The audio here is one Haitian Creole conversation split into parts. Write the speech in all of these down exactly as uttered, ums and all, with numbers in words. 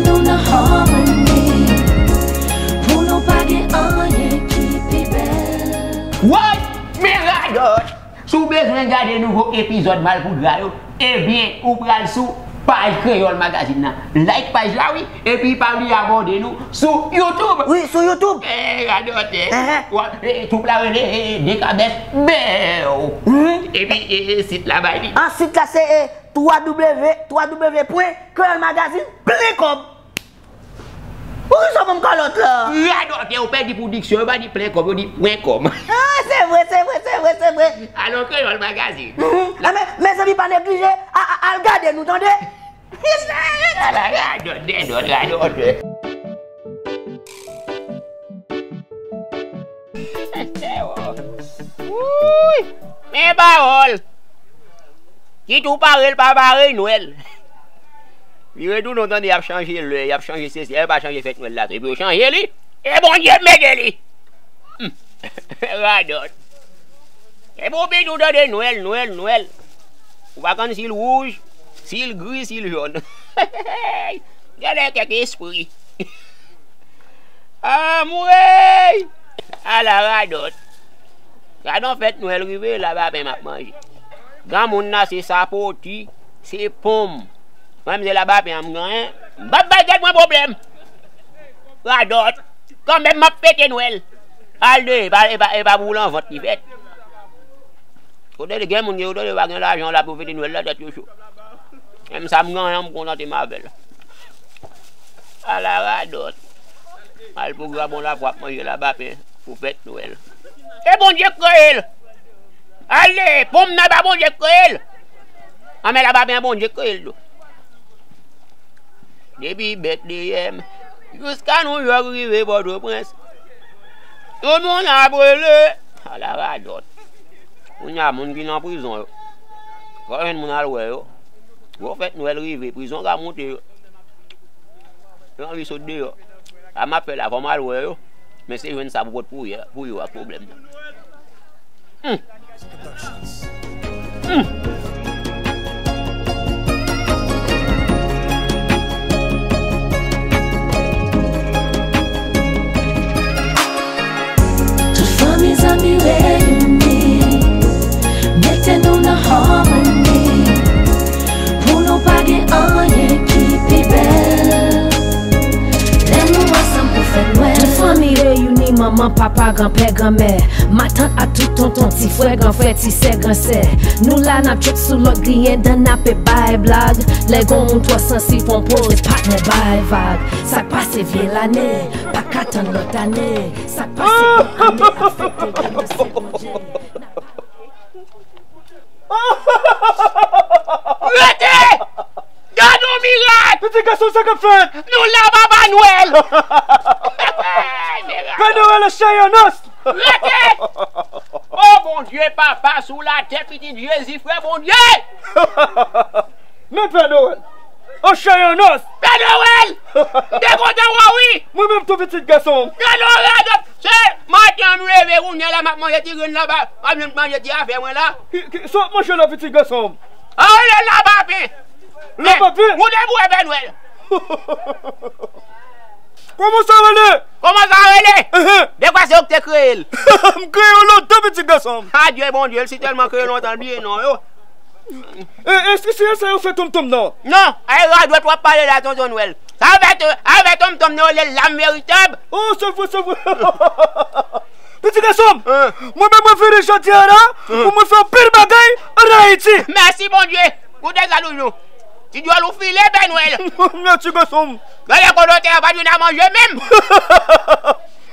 Nou nan harmony, pou nou pa gen anyen ki pi bèl. Woy! Men radòt! Si w bezwen gade nouvo epizòd Malpougra yo, ebyen, ou pral sou paj Kreyòl Magazine nan. Like paj la, wi, epi pa bliye abòne nou sou YouTube. Wi, sou YouTube. Eh, radòt, eh. Ehè. Wa, eh, twoup la rele, eh, Dekabès Bèw. Hmm. Epi, eh, sit la bay li. Ah, sit la se, eh, twa w w w, twa w w w pwen kreyòl magazine plen kòb. Poukisa w ban m kalòt la? Radòtè, ou pèdi pou diksyon, yo pa di plen kòb, yo di pwen kòm. Ah, se vre, se vre, se vre, se vre. Alò, Kreyòl Magazine. Mhm. Ah, men, mezanmi, pa neglije, a, a, al gade nou, tande. Ala radòt, dèdòt, radòtè. Wouy! Men pawòl! Kit ou pare l pa pare, Nwèl. Li retounen, w tande y ap chanje lè, y ap chanje sesi, y ap chanje fèt Nwèl la tou. Epi yo chanje li, e Bondye mete li. Hmm. Radòt. Epi w pito tande Nwèl, Nwèl, Nwèl. Ou pa konn si l wouj, si l gri, si l jòn. Genlè kèk espri. Anmwey! Ala radòt. Gade yon fèt Nwèl rive, labapen m ap manje. Granmoun nan se sapoti, se ponm. Mwen, m se labapen an m genyen. M p ap bay tèt mwen pwoblèm. Radòt. Kanmenm, m ap fete Nwèl. Al de, e pa, e pa, e pa pou lanvant li fèt. Kote li gen moun ki yo tande pa gen lajan la pou fete Nwèl la, tèt yo cho. Menm sa m genyen an, m kontante m avè l. Ala radòt. Al pou gran bon lapwa ap manje labapen pou fèt Nwèl. E Bondye k kreye l. Ale, ponm nan pa Bondye k kreye l. Anmè labapen an Bondye k kreye l tou. Depi Bètleyèm jiska Nouyòk rive Pòtoprens, tout moun ap rele. Ala radòt. Kounye a, moun ki nan prizon yo, fò w jwenn moun al wè yo. Gwo fèt Nwèl rive, prizon ka moute yo. Yo anvi sot deyò. Sa m ap fè la, fò m al wè yo. Men se jwenn sa pou pot pou yo, pou yo ak pwoblèm nan. Hmm. Hmm. Tout fanmi zanmi reyini, mete nou nan harmony, pou nou pa gen anyen ki pi bèl. Lè nou ansanm pou fèt Nwèl. Tout fanmi reyini, manman, papa, granpè, granmè, matant ak tout tonton, ti frè, gran frè, ti sè, gran sè. Nou la n ap tchwèk sou lòt, griyen dan, n ape bay blag. Lè gon moun twò sansib, fè yon poz, patnè, bay vag. Sa k pase vye lane, pa ka tann lòt ane. Sa k pase bòn ane ap fete, remèsye Bondye. Rete! Gade yon mirak! Pitit gason, sa k ap fèt? Nou la, Papa Nwèl! Pè Nwèl, cheri an os! Rete! O Bondye, Papa sou latè, Pitit Jezi, frè Bondye! Men Pè Nwèl, o cheri an os! Pè Nwèl! M te kontan wè w, wi! Mwen menm tou, pitit gason m. Gade yon radòt! Se maten an m leve, kounye a la m ap manje ti grenn la, pa, pa vin manje ti afè mwen la. Ki, ki, sa w ap manje la, pitit gason m? A, rele labapen. Labapen? Ou te pou wè Pè Nwèl. Kòman sa rele? Kòman sa rele? Ehe. Dekwa se ou ki te kreye l. M kreye l lontan, pitit gason m. Adye Bondye, l si tèlman kreye lontan, l bliye non yo. E, e, si, si, sa yo fè tontonm nan? Non, ay radòt w ap pale la, tonton Nwèl. Sa fè to-, a fè tontonm nan yo rele l Lam Veritab. Oh, se vre, se vre. Pitit gason m, mwen menm mwen vini jodi a la pou mwen fè anpil bagay ann Ayiti. Mèsi Bondye. Koute sa toujou. Ti djòl ou file, Pè Nwèl. Mèsi gason m. Gade kote w te a, pa t vin a manje menm.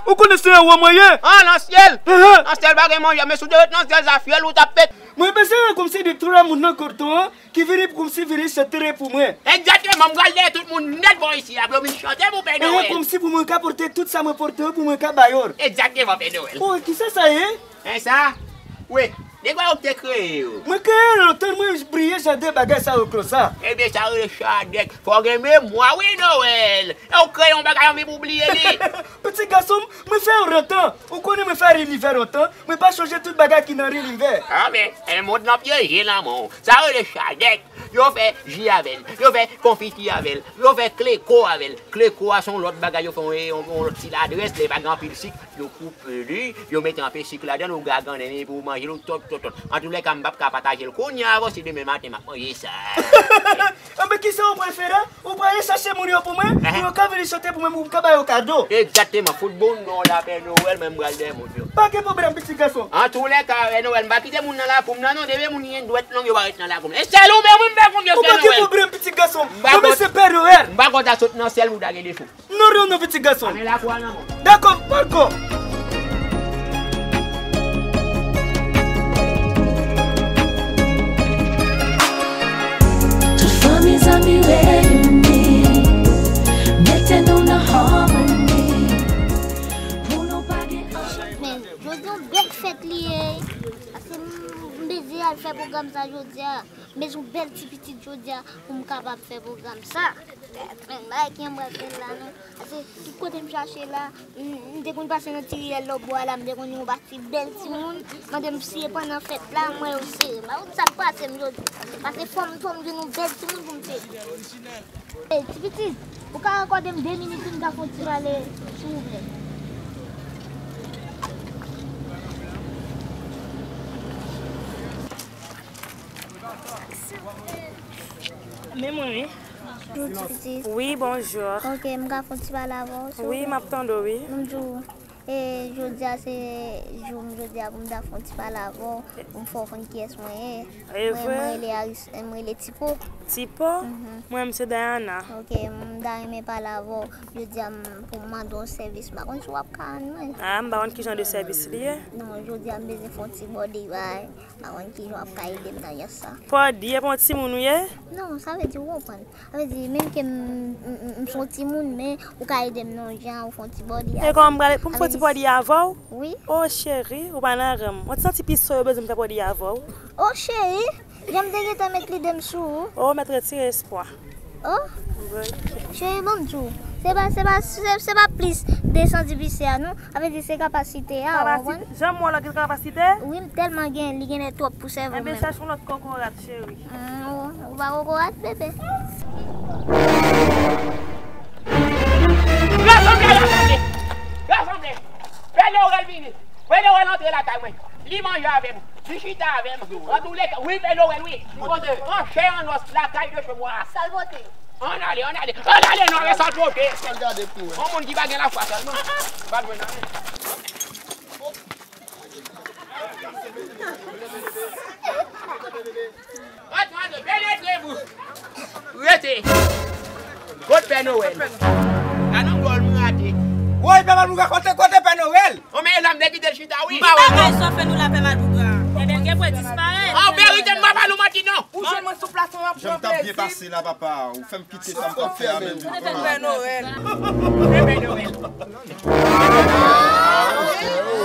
Ou konnen se yon wè mwen ye. An, nan syèl. Ehe. Nan syèl pa gen manje, men si w te ret nan syèl, sa fyèl ou t ap pete. Mwen bezwen wè kòmsi de twa moun nan kanton an ki vini pou kòmsi vini se tere pou mwen. Egzakteman, m pral dèyè tout moun nèt bò isi a, pou yo vin chante pou Pè Nwèl. Kòmsi pou mwen ka pote tout sa mwen pote yo, pou mwen ka ba yo. Egzakteman, Pè Nwèl. Oh, kisa sa ye? En sa? Wi, dekwa yo te kreye yo. Mwen kreye yo lontan, mwen bliye jan de bagay sa yo konsa. Ebyen, sa rele chadèk. Fò gen memwa, wi, Nwèl. E w kreye yon bagay anvi pou w bliye li. Pitit gason m, mwen fè yo lontan. Ou konnen mwen fè linivè lontan. Mwen pa chonje tout bagay ki nan linivè. A, men, e, mond lan pyeje lanmou. Sa rele chadèk. Yo fè ji avè l. Yo fè konfiti avè l. Yo fè kleko avè l. Kleko a se yon lòt bagay. Yo fè yon, yon, yon lòt ti ladrès. Lè pa gen anpil sik, yo koupe li. Yo mete anpil sik ladan l. Ou gagannen li pou w manje l. Ou tòt, tòt, tòt. Antoulèka, m p ap ka pataje l kounye a avè w si demen maten m ap manje sa. Anben, kisa w prefere? Ou prale chache moun yo pou mwen, pou yo ka vini chante pou mwen, pou m ka ba yo kado. Egzakteman, fout bounda w la, Pè Nowèl, mwen m pral dèyè moun yo. Pa gen pwoblèm, pitit gason. Antoulèka, Pè Nowèl, m pa kite moun nan lakou m nan, non, depi moun gen dwèt long, yo pa ret nan lakou m. E sèl ou menm wi m fè konfyans, Pè Nowèl. Ou pa gen pwoblèm, pitit gason. Mwen se Pè Nowèl. M pa konn sa sot nan sèl ou ta gen defo. Non, non, non, pitit gason. Ann lakwa nan mwen. Dakò, dakò. Tout fanmi zanmi reyini, mete nou nan harmony. Pou nou pa gen anyen. Men, jodi yon bèl fèt li ye. Paske m, m bezwen al fè pwogram sa jodi a. M bezwen yon bèl ti pitit jodi a pou m kapab fè pwogram sa. Men, bagay ki anbrase la, non. Paske tout kote m chache la, m, m te konn pase nan ti riyèl lòbò a la, m te konn yon pati bèl timoun, mande m si e pandan fèt la, m wè yo sere. M pa konn sa k pase m jodi. Paske fò m, fò m jwenn yon bèl timoun pou m sere. Ey, ti pitit, ou ka akòde m de minit wi, m ka fè yon ti pale, silvouplè? Men mwen, wi. Bonjou, ti pitit. Wi, bonjou. Ok, m ka fè yon ti pale avè w, silvouplè? Wi, m ap tande w, wi. Bonjou. E, jodi a se jou m jodi a pou m ta fè yon ti pale avè w, pou m fè w konn kiyès mwen ye. E vre? Mwen, mwen rele Aris, mwen rele Tipo. Tipo? Mhm. Mwen, m se Dayana. Ok, m ta renmen pale avè w jodi a m, pou m mande w yon sèvis. M pa konn si w ap ka rann mwen. A, m pa konn ki jan de sèvis li ye. Non, jodi a m bezwen fè yon ti bòdeyay. M pa konn ki jan w ap ka ede m nan yès sa. Bòdeyay pou yon timoun ou ye? Non, sa vle di ou konprann. Sa vle di, menm ke m, m, m, m se yon timoun, men ou ka ede m nan yon jan, ou fè yon ti bòdeyay. E kòman m prale pou m fè yon ti bòdeyay avè w? Wi. O cheri, ou pa nan ran m. Yon ti santi pis yo bezwen m fè bòdeyay avè w. O cheri, jan m te gentan met lide m sou ou. O, mèt retire espwa. O. Wi. Cheri, ban m di w. Se pa, se pa, se, se pa plis de santi pis a, non. Sa vle di se kapasite a, ou konprann? Kapasite? Jan m wè w la gen kapasite? Wi, m tèlman gen, li genlè twòp pou sèvo m menm. Enben, chache yon lòt kokorat, cheri. Hum, ou, ou pa kokorat, bebe. Rasanble, rasanble! Rasanble! Pè Nowèl vini! Pè Nowèl antre lakay mwen! Li manje avè m! Li chita avè m! Antoulèka, wi, Pè Nowèl, wi! Li poze an chè an nòs lakay de chevwa! Sa l pote? Ann ale, ann ale, ann ale, non, men sa l pote. Sa l gade pou wè. Yon moun ki pa gen lafwa sèlman. Pa jwenn anyen. Ann, ann, penetre pou. Rete. Kot Pè Nowèl? A non, bòl m rate. Woy, Pè Nowèl, kote, kote Pè Nowèl? O, men e la m te kite l chita, wi. Ki bagay sa w fè nou la, Pè Malpougra? Enben, l gen pou disparèt. An verite, m pa ba nou manti, non. Ou jwenn mwen sou plas mwen, m ap pran plezi. Jan m t ap byen pase la, papa. Ou fè m kite sa m t ap fè a, men. Pè Nowèl. Pè Nowèl.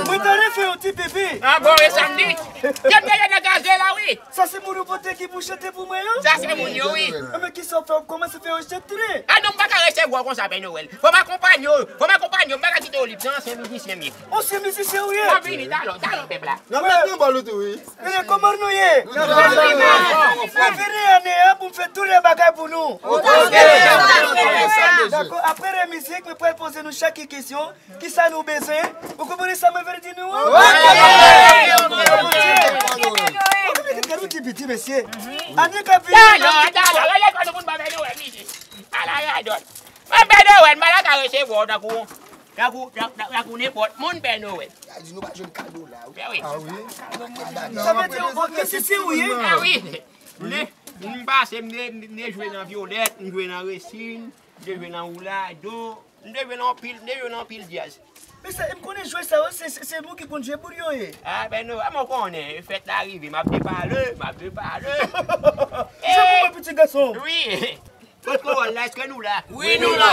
Mwen ta renmen fè yon ti pipi. A bon, e sa m di. Kèt dèyè nan gaze la, wi. Sa se moun ou pote ki pou chante pou mwen, an? Sa se moun yo, wi. A, men kisa w fè? W kòmanse fè yo chante. A non, m pa ka resevwa w konsa, Pè Nowèl. Fò m akonpanye w. Fò m akonpanye w. M pa ka kite w lib. Se ansyen mizisyen m ye. Ansyen mizisyen ou ye? M ap vini talò, talò pèp la. N ap met nan bòl ou tou, wi. Ebyen, kòman nou ye? Mwen vini ane a pou m fè tout lè bagay pou nou. Dakò, apre lè mizik, mwen pral poze nou chak kesyon. Kisa nou bezwen? Ou konprann sa mwen vle di nou an? Wi! Ou konprann sa mwen vle di, mesye? Ane k ap vini. Talò, talò, rele kò nou pou n ba Pè Nowèl mizik. Ala radòt. Mwen Pè Nowèl, m pa ta ka resevwa w tankou, tankou, tankou, tankou nenpòt moun, Pè Nowèl. Sa di nou pa jwenn kado la, wi. Ben wi. A wi. Sa vle di, bon, mezisyen ou ye? A wi. M te, m pase, m te, m te jwe nan vyolèt, m jwe nan resin, m te jwe nan oulado, m te jwe nan anpil, m te jwe nan anpil djaz. Men sa, m konnen jwè sa yo, se, se, se moun ki konn jwe pou yo ye. A, ben non, a, mwen konnen, fèt la rive, m ap depale, m ap depale. Jwe pou mwen, pitit gason. Wi. Kot kowòl la, èske nou la? Wi, nou la.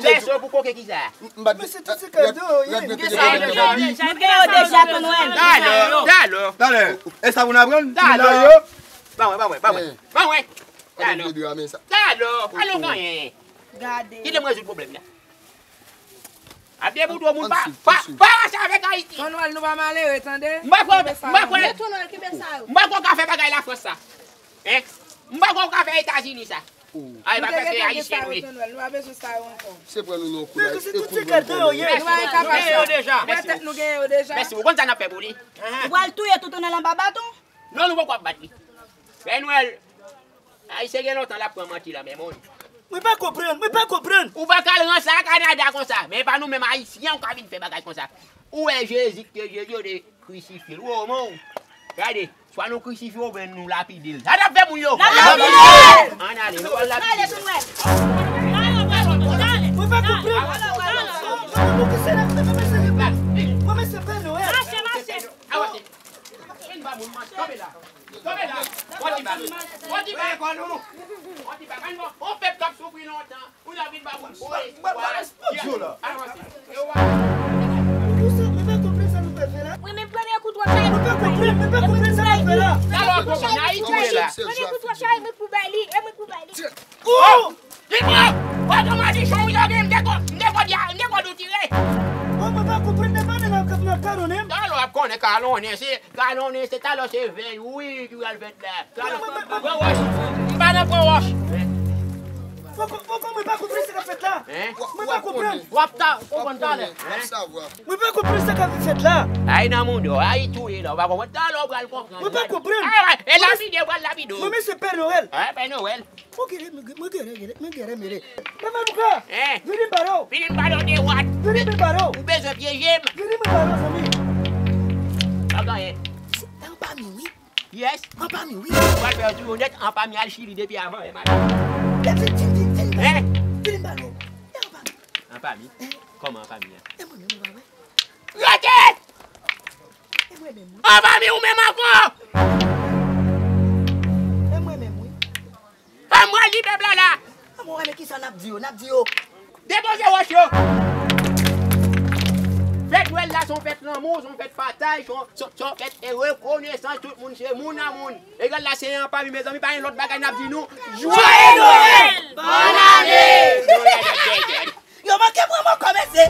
Lèse yo pou koke ki sa? M pa t. Men se tout se kado yo ye. Nou gen yo deja, nou gen yo deja, Tonwèl. Talè, talè. Talè. E sa pou n aprann? Talè. Ba mwen, ba mwen, ba mwen. Ba mwen. Talè. Talè. Alon ganyen. Gade. Kite m rezoud pwoblèm nan. Ap debout ou moun pa, pa, pa ranse avèk Ayiti. Tonwèl, nou pa malere, tande. M pa kwè, m pa kwè. Men Tonwèl, ki bèl sa yo? M pa kwè w ka fè bagay Lafrans sa. Hein? M pa kwè w ka fè Etazini sa. Ay, pa pèse Ayisyen wi. Nou pa bezwen sa yo ankò. Se pran nou nan kou la. Men se tout se kado yo ye. Nou pa gen kapasite. Wè tèt nou genyen yo deja. Mèsi, ou konn sa n ap fè pou li? Ou pral touye tout Tonwèl anba baton? Non, nou poko ap bat li. Pè Nwèl, Ayisyen gen lontan l ap pran manti lan men moun. Mwen pa konprann, mwen pa konprann. Ou pa ka al ranse a Kanada konsa, men pa nou menm Ayisyen ou ka vin fè bagay konsa. Ou wè Jezi, kite Jezi yo te krisifye l. Ou wè w, gade, swa nou krisifye w oubyen nou lapide l. Sa n ap fè moun yo? N ap lapide l! Ann ale, nou pral lapide l. Mwen pa konprann. Mwen mesye Pè Nwèl. Mache, mache. Avanse. Vin ba moun manti. Kanpe la. Kanpe la. Bon ti bag. Bon ti bag. Bon ti bag. Ann bon. On pèp k ap soufri lontan. Ou la vin ba moun. Avanse. Yo wa. Mwen pa konprann sa nou pral fè la. Mwen menm premye kout wòch la. Mwen pa konprann, mwen pa konprann sa nou fè la. Talè w ap konprann, Ayiti ou ye la. Premye kout wòch la, e mwen k pou bay li, e mwen k pou bay li. Oh! Li pran! Wè jan madichon ou yo gen, m te ko, m te ko di a, m te ko di w tire. Bon, mwen pa konprann, depi lè w ap kalonnen m. Talè w ap konnen kalonnen, se kalonnen, se talè se vèy, wi, ki pral fèt la. Talè w ap pran wòch. M pa nan pran wòch. Poko, poko, mwen pa konprann sa k ap fèt la. Hein? Mwen pa konprann. W ap ta, konprann talè. Hein? Mwen pa konprann sa k ap fèt la. Ay nan moun yo, ay touye la, w pa konprann. Talè w pral konprann. Mwen pa konprann. Ah, e lapide, w pral lapide. Mwen, men se Pè Nwèl. Ah, Pè Nwèl. Mwen gere, mwen gere, mwen gere, mwen gere. Papa Louka, hein? Vini m pale w. Vini m pale w de wat. Vini m pale w. Ou bezwen pyeje m? Vini m pale w, zanmi. Pa ganyen. Se anpami, wi. Yes. Anpami, wi. Ou pral fè tou onèt, anpami al Chili depi avan, e madan. Vini, vini, vini, vini m pale w. Hein? Vini m pale w. E anpami. Anpami? Hein? Kòman anpami a? E mwen menm, ou pa wè? Rete! E mwen menm, wi. Anpami ou menm ankò! E mwen menm, wi. Fè m wè li pèp la la. Mwen wè men kisa n ap di yo, n ap di yo. Depoze wòch yo. Fèt Nwèl la se yon fèt lanmou, se yon fèt pataj, se yon, se, se yon fèt e rekonesans, tout moun se moun a moun. Egal la se anpami, mezanmi, pa gen lòt bagay n ap di nou. Joyeux Noël! Bonne année! Yo manke pran mwen kòm ese.